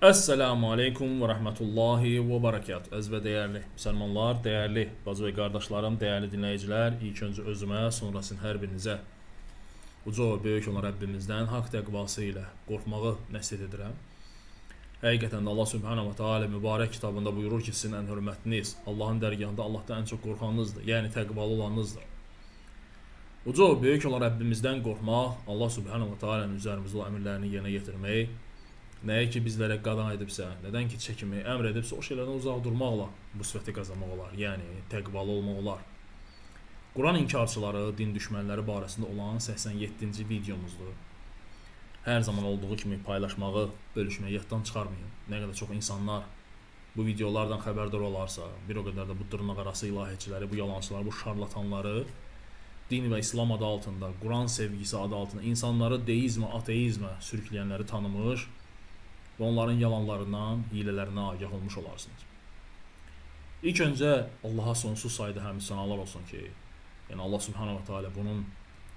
Esselamu Aleyküm və Rəhmətullahi və Bərəkət. Əziz və dəyərli müsəlmanlar, dəyərli bacı və qardaşlarım, dəyərli dinləyicilər, ilk öncə özümə, sonra sizin hər birinizə uca və böyük olan Rəbbimizdən haqq təqvası ilə qorxmağı nəsihət edirəm. Həqiqətən də Allah Subhanahu va Taala mübarək kitabında buyurur ki, sizin ən hörmətliniz Allahın dərgahında Allahdan ən çox qorxanınızdır, yəni təqvalı olanınızdır. Uca və böyük olan Rəbbimizdən qorxmaq, Allah Subhanahu va Taala'nın üzərimizdə olan əmrlərini yerinə yetirmək, nəyə ki bizlərə qadan edibsə, nədən ki çəkinməyi əmr edibsə, o şeylərdən uzaq durmaqla bu sifəti qazanmaq olar. Yəni təqvalı olmaq olar. Quran inkarçıları, din düşmənləri barəsində olan 87-ci videomuzdur. Hər zaman olduğu kimi paylaşmağı, bölüşməyi yaddan çıxarmayın. Nə qədər çox insanlar bu videolardan xəbərdar olarsa, bir o qədər də bu dırnaqarası ilahiyyətçiləri, bu yalançıları, bu şarlatanları din və İslam adı altında, Quran sevgisi adı altında insanları deizmə, ateizmə sürükləyənləri tanımış və onların yalanlarından, hilələrindən agah olmuş olarsınız. İlk öncə Allaha sonsuz sayda həmd sənalar olsun ki, yəni Allah Subhanahu va Taala bunun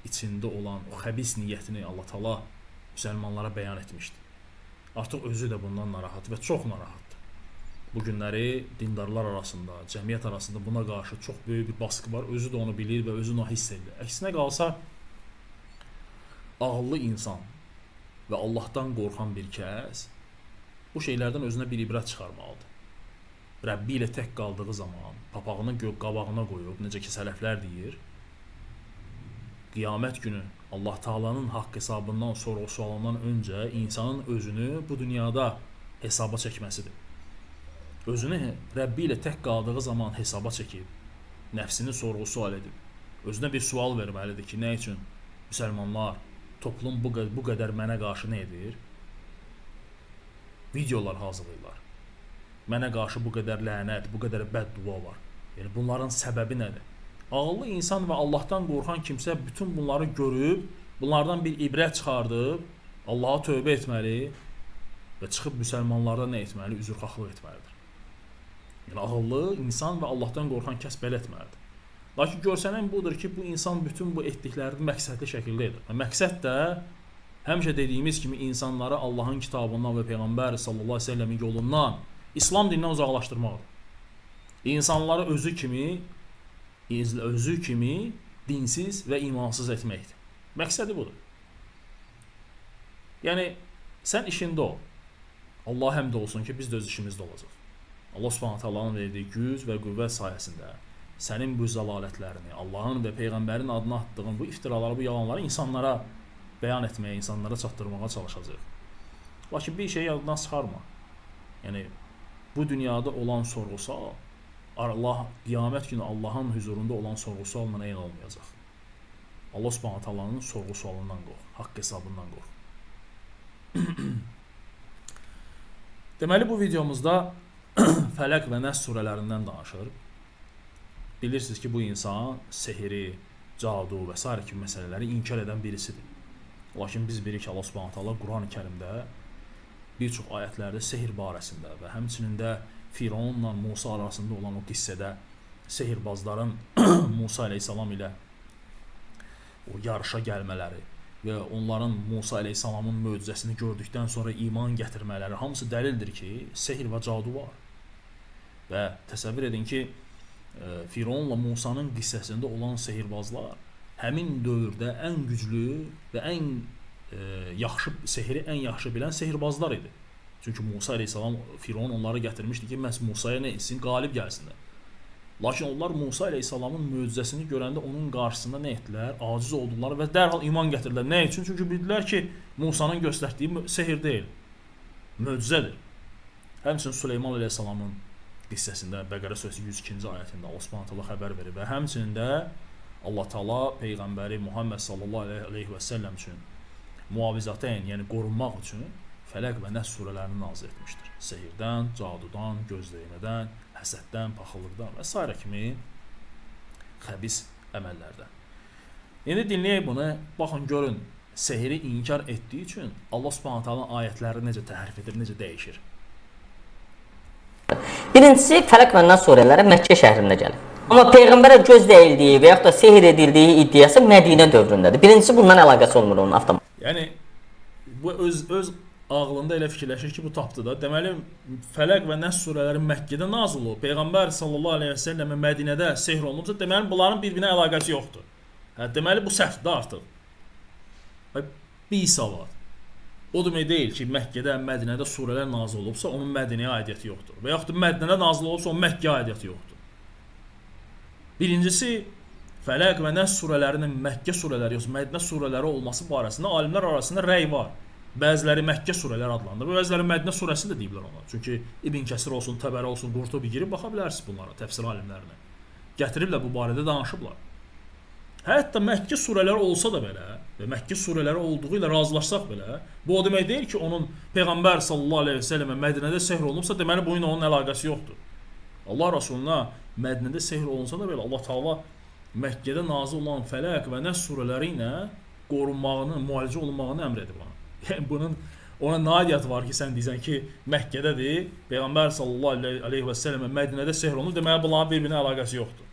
içində olan o xəbis niyyətini Allah Taala müsəlmanlara bəyan etmişdi. Artıq özü də bundan narahat və çox narahatdır. Bu günləri dindarlar arasında, cəmiyyət arasında buna qarşı çox böyük bir baskı var. Özü də onu bilir və özü onu hiss edir. Əksinə qalsa ağıllı insan və Allahdan qorxan bir kəs bu şeylərdən özünə bir ibrət çıxarmalıdır. Rəbbi ilə tək qaldığı zaman papağını gök qabağına qoyub, necə ki sələflər deyir, qiyamət günü Allah Taala'nın haqq hesabından, sorğu-sualından öncə insanın özünü bu dünyada hesaba çəkməsidir. Özünü Rəbbi ilə tək qaldığı zaman hesaba çəkib, nəfsini sorğu-sual edib, özünə bir sual verməlidir ki, nə üçün müsəlmanlar, toplum bu qədər mənə qarşı nə edir? Videolar hazırlayırlar. Mənə qarşı bu qədər lənət, bu qədər bəddua var. Yəni bunların səbəbi nədir? Ağıllı insan və Allahdan qorxan kimsə bütün bunları görüb, bunlardan bir ibrət çıxardıb, Allaha tövbə etməli və çıxıb müsəlmanlarda nə etməli? Üzrxahlıq etməlidir. Yəni ağıllı insan və Allahdan qorxan kəs belə etməlidir. Lakin görsənən budur ki, bu insan bütün bu etdiklərini məqsədli şəkildə edir. Və məqsəd də həmişə dediyimiz kimi insanları Allahın kitabından və Peyğəmbər sallallahu əleyhi və səlləmin yolundan, İslam dinindən uzaqlaşdırmaqdır. İnsanları özü kimi dinsiz və imansız etməkdir. Məqsədi budur. Yəni sən işində ol. Allah həmd olsun ki, biz də öz işimizdə olacaq. Allah Subhanahu taalanın verdiyi güc və qüvvət sayəsində sənin bu zəlalətlərini, Allahın və peyğəmbərin adına atdığın bu iftiraları, bu yalanları insanlara bəyan etməyə, insanlara çatdırmağa çalışacağıq. Lakin bir şeyi yaddan çıxarma. Yəni bu dünyada olan sorğu-sual Allah qiyamət günü Allahın huzurunda olan sorğu-sualla eyni olmayacaq. Allah Subhanahu taalanın sorğu-sualından qorx, haqq hesabından qorx. Deməli bu videomuzda Fələq və Nəs surələrindən danışır. Bilirsiniz ki, bu insan sehiri, cadu və sairə kimi məsələləri inkar edən birisidir. Lakin biz bilirik ki, Allah Subhanahu taala Qurani-Kərimdə bir çox ayətlərdə sehir barəsində və həmçinin də Firavunla Musa arasında olan o qissədə sehirbazların Musa əleyhissalam ilə o yarışa gəlmələri və onların Musa əleyhissalamın möcüzəsini gördükdən sonra iman gətirmələri hamısı dəlildir ki, sehir və cadu var. Və təsəvvür edin ki, Firavunla Musanın qissəsində olan sehirbazlar həmin dövrdə ən güclü və ən yaxşı sehri ən yaxşı bilən sehirbazlar idi. Çünki Musa əleyhissalam Firavun onları gətirmişdi ki, məhz Musaya nə etsin, qalib gəlsinlər. Lakin onlar Musa əleyhissalamın möcüzəsini görəndə onun qarşısında nə etdilər? Aciz oldular və dərhal iman gətirdilər. Nə üçün? Çünki bildilər ki, Musanın göstərdiyi sehir deyil, möcüzədir. Həmçinin Süleyman əleyhissalamın qissəsində Bəqərə surəsi 102-ci ayətində Allah Subhanahu taala xəbər verir və həmçinin də Allah Taala peyğəmbəri Muhammed sallallahu əleyhi və səlləm üçün muavizatən, yəni qorunmaq üçün Fələq və Nəs surələrini nazil etmişdir. Sehirdən, cadudan, gözdəymədən, həsəddən, paxıllıqdan və sairə kimi xəbis əməllərdən. İndi dinləyək bunu. Baxın görün, sehri inkar etdiyi üçün Allah Subhanahu taalanın ayətləri necə təhrif edir, necə dəyişir. Birincisi, Fələq və Nas surələri Məkkə şəhrində gəlib. Amma peyğəmbərə göz dəyildiyi və yaxud da sehr edildiyi iddiası Mədinə dövründədir. Birincisi bundan əlaqəsi olmur onun avtomatik. Yəni bu öz Ağlında elə fikirləşir ki, bu tapdı da. Deməli, Fələq və Nəs surələri Məkkədə nazil olub. Peyğəmbər sallallahu əleyhi və səlləmə Mədinədə sehr olunubsa, deməli bunların bir-birinə əlaqəsi yoxdur. Hə, deməli bu səhvdir artıq. Bisavad. O demək deyil ki, Məkkədə, Mədinədə surələr nazil olubsa, onun Mədinəyə aidiyyəti yoxdur. Və yaxud da Mədinədə nazil olubsa, onun Məkkəyə aidiyyəti yoxdur. Birincisi, Fələq və Nəs surələrinin Məkkə surələri yoxsa Mədinə surələri olması barəsində alimlər arasında rəy var. Bəziləri Məkkə surələri adlandırır, bəziləri Mədinə surəsi də deyiblər ona. Çünki İbn Kəsir olsun, Təbəri olsun, Qurtubi girib baxa bilərsiniz bunlara, təfsir alimlərinə. Gətiriblər bu barədə danışıblar. Hətta Məkkə surələri olsa da belə və Məkkə surələri olduğu ilə razılaşsaq belə, bu o demək deyil ki, onun Peyğəmbər sallallahu əleyhi və səlləmə Mədinədə sehr olunubsa, deməli bunun onun əlaqəsi yoxdur. Allah Rasuluna Mədinədə sehr olunsa da belə, Allah Taala Məkkədə nazil olan Fələq və Nəs surələri ilə qorunmağını, müalicə olunmağını əmr edib ona. Yəni bunun ona nə aidiyyatı var ki, sən deyirsən ki, Məkkədədir, Peyğəmbər sallallahu əleyhi və səlləmə Mədinədə sehr olunub, deməli bunların bir-birinə əlaqəsi yoxdur.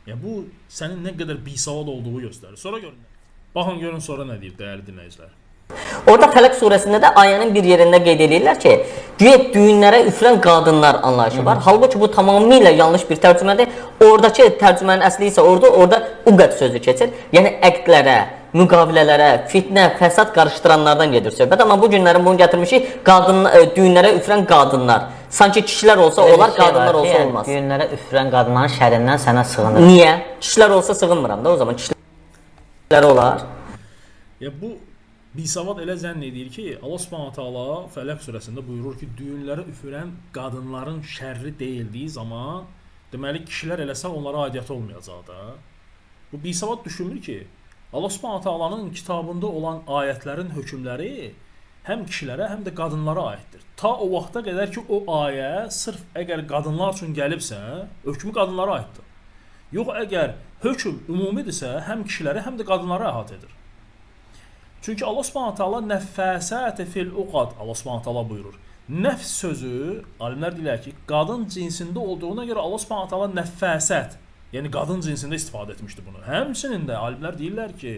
Yəni bu sənin nə qədər bisavad olduğu göstərir. Sonra görün. Baxın görün sonra nə deyir dəyərli dinləyicilər. Orada Fələq surəsində də ayənin bir yerində qeyd edirlər ki, güya düyünlərə üfürən qadınlar anlayışı var. Halbuki bu tamamilə yanlış bir tərcümədir. Oradakı tərcümənin əsli isə orada uqad sözü keçir. Yəni əqdlərə, müqavilələrə, fitnə, fəsad qarışdıranlardan gedir söhbət. Amma bu günlərin bunu gətirmişik qadın düyünlərə üfürən qadınlar. Sanki kişilər olsa Elə bir olar, şey var qadınlar ki, olsa yəni olmaz. Düyünlərə üfürən qadınların şərindən sənə sığınır. Niyə? Kişilər olsa sığınmıram da o zaman. Kişilər olar. Ya bu bisavad elə zənn edir ki, Allah Subhanahu taala Fələq surəsində buyurur ki, düyünlərə üfürən qadınların şərri deyildiyi zaman, deməli kişilər eləsə onlara aidiyyəti olmayacaq da. Bu bisavad düşünmür ki, Allah Subhanahu taalanın kitabında olan ayətlərin hökmləri həm kişilərə, həm də qadınlara aiddir. Ta o vaxta qədər ki, o ayə sırf əgər qadınlar üçün gəlibsə, hökmü qadınlara aiddir. Yox, əgər hökm ümumidirsə, həm kişiləri, həm də qadınları əhatə edir. Çünki Allah Subhanahu taala nəffəsət fil uqad Allah Subhanahu taala buyurur. Nəfs sözü alimlər deyirlər ki, qadın cinsində olduğuna görə Allah Subhanahu taala nəffəsət, yəni qadın cinsində istifadə etmişdi bunu. Həmçinin də alimlər deyirlər ki,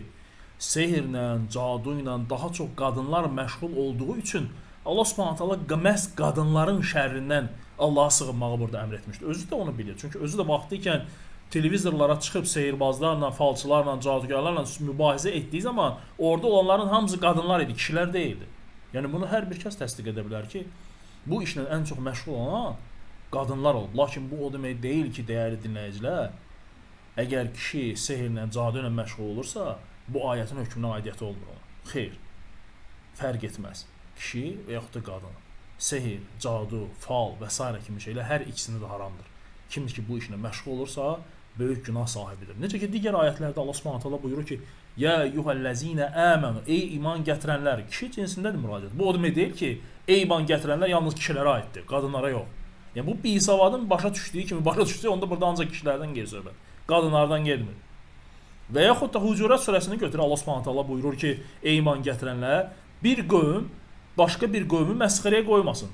sehirlə, cadu ilə daha çox qadınlar məşğul olduğu üçün Allah Subhanahu taala məhz qadınların şərrindən Allaha sığınmağı burada əmr etmişdi. Özü də onu bilir. Çünki özü də vaxtı ikən televizorlara çıxıb sehirbazlarla, falçılarla, cadugarlarla mübahisə etdiyi zaman orada olanların hamısı qadınlar idi, kişilər deyildi. Yəni bunu hər bir kəs təsdiq edə bilər ki, bu işlə ən çox məşğul olan qadınlar olub. Lakin bu o demək deyil ki, dəyərli dinləyicilər, əgər kişi sehirlə, cadu ilə məşğul olursa, bu ayətin hökmünə aidiyyəti olmur ona. Xeyr. Fərq etməz. Kişi və yaxud da qadın. Sehir, cadu, fal və sairə kimi şeylər hər ikisində də haramdır. Kim ki bu işlə məşğul olursa, böyük günah sahibidir. Necə ki digər ayətlərdə Allah Subhanahu taala buyurur ki: "Ya eyyuhellezine amenu" Ey iman gətirənlər, kişi cinsindədir müraciət. Bu o demək deyil ki, ey iman gətirənlər yalnız kişilərə aiddir, qadınlara yox. Yəni bu bisavadın başa düşdüyü kimi başa düşsə, onda burada ancaq kişilərdən gedir söhbət. Qadınlardan getmir. Və yaxud da Hucurat surəsini götür Allah Subhanahu taala buyurur ki, ey iman gətirənlər, bir qövm başqa bir qövmü məsxərəyə qoymasın.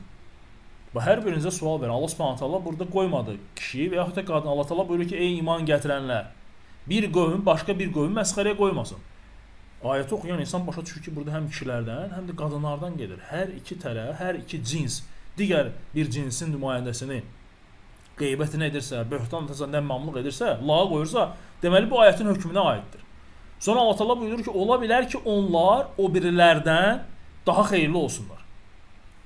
Və hər birinizə sual verir. Allah Subhanahu taala burada qoymadı kişi və yaxud da qadın. Allah Taala buyurur ki, ey iman gətirənlər, bir qövm başqa bir qövmü məsxərəyə qoymasın. Ayəti oxuyan insan başa düşür ki, burada həm kişilərdən, həm də qadınlardan gedir. Hər iki tərəf, hər iki cins digər bir cinsin nümayəndəsini qeybətini edirsə, böhtan atırsa, nəmmamlıq edirsə, lağa qoyursa, deməli bu ayətin hökmünə aiddir. Sonra Allah Taala buyurur ki, ola bilər ki, onlar o birilərdən daha xeyirli olsunlar.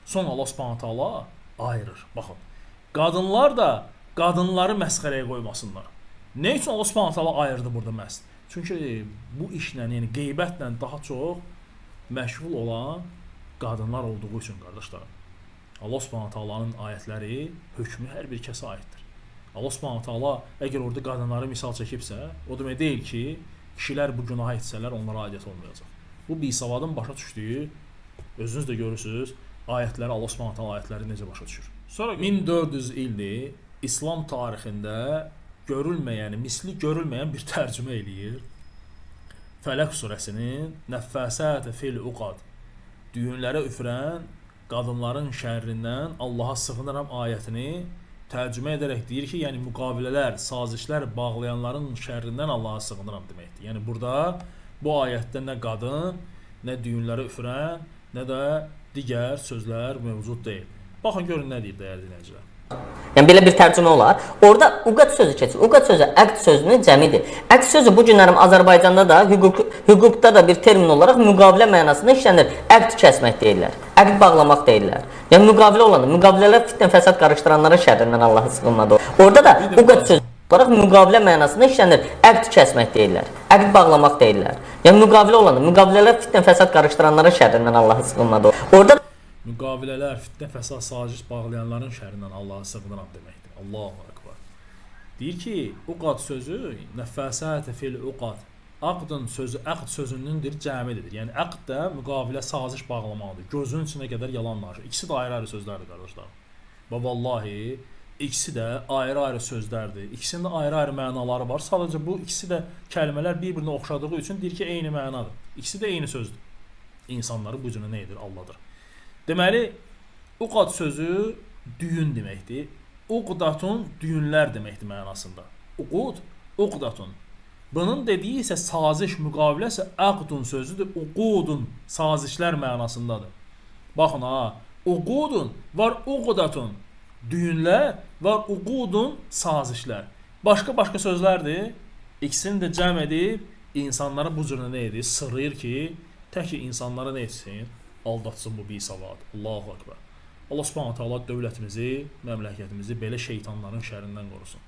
Sonra Allah Subhanahu taala ayırır. Baxın. Qadınlar da qadınları məsxərəyə qoymasınlar. Nə üçün Allah Subhanahu taala ayırdı burada məhz? Çünki bu işlə, yəni qeybətlə daha çox məşğul olan qadınlar olduğu üçün qardaşlarım. Allah Subhanahu taalanın ayətləri hökmü hər bir kəsə aiddir. Allah Subhanahu taala əgər orada qadınları misal çəkibsə, o demək deyil ki, kişilər bu günahı etsələr onlara aidiyyət olmayacaq. Bu bisavadın başa düşdüyü, özünüz də görürsüz, ayətləri Allah Subhanahu taala ayətləri necə başa düşür. Sonra 1400 ildir İslam tarixində görülməyən, misli görülməyən bir tərcümə eləyir. Fələq surəsinin nəffəsət fil uqad düyünlərə üfürən qadınların şərrindən Allaha sığınıram ayətini tərcümə edərək deyir ki, yəni müqavilələr, sazişlər bağlayanların şərrindən Allaha sığınıram deməkdir. Yəni burada bu ayətdə nə qadın, nə düyünlərə üfürən, nə də Digər sözlər mövcud deyil. Baxın görün nə deyir dəyərli dinləyicilər. Yəni belə bir tərcümə olar. Orada uqad sözü keçir. Uqad sözü əqd sözünün cəmidir. Əqd sözü bu günlərim Azərbaycanda da hüquqda da bir termin olaraq müqavilə mənasında işlənir. Əqd kəsmək deyirlər. Əqd bağlamaq deyirlər. Yəni müqavilə olanda, müqavilələr fitnə fəsad qarışdıranların şərrindən Allah'a sığınmadı. Orada da uqad sözü olaraq müqavilə mənasında işlənir. Əqd kəsmək deyirlər. Əqd bağlamaq deyirlər. Yəni müqavilə olanda, müqavilələr fitnə fəsad qarışdıranların şərrindən Allah'a sığınmadı. Orada Müqavilələr, fitnə, fəsad, saziş bağlayanların şərrindən Allaha sığınıram deməkdir. Allahu Ekber. Deyir ki, uqad sözü nəfəsətə fil uqad. Aqdın sözü əqd sözünündir, cəmidir. Yəni əqd də müqavilə, saziş bağlamaqdır. Gözünün içinə qədər yalan danışır. İkisi də ayrı-ayrı sözlərdir qardaşlar. Və vallahi ikisi də ayrı-ayrı sözlərdir. İkisinin də ayrı-ayrı mənaları var. Sadəcə bu ikisi də kəlmələr bir-birinə oxşadığı üçün deyir ki, eyni mənadır. İkisi də eyni sözdür. İnsanları bu cürə nə edir? Aldadır. Deməli, uqad sözü düyün deməkdir. Uqdatun düyünlər deməkdir mənasında. Uqud, uqdatun. Bunun dediyi isə saziş, müqavilə isə aqdun sözüdür. Uqudun sazişlər mənasındadır. Baxın ha, uqudun var uqdatun düyünlər, var uqudun sazişlər. Başqa-başqa sözlərdir. İkisini də cəm edib insanlara bu cür nə edir? Sırrayır ki, tək ki insanlara nə etsin? Aldatsın bu bisavad. Allahu Ekber. Allah Subhanahu taala dövlətimizi, məmləkətimizi belə şeytanların şərrindən qorusun.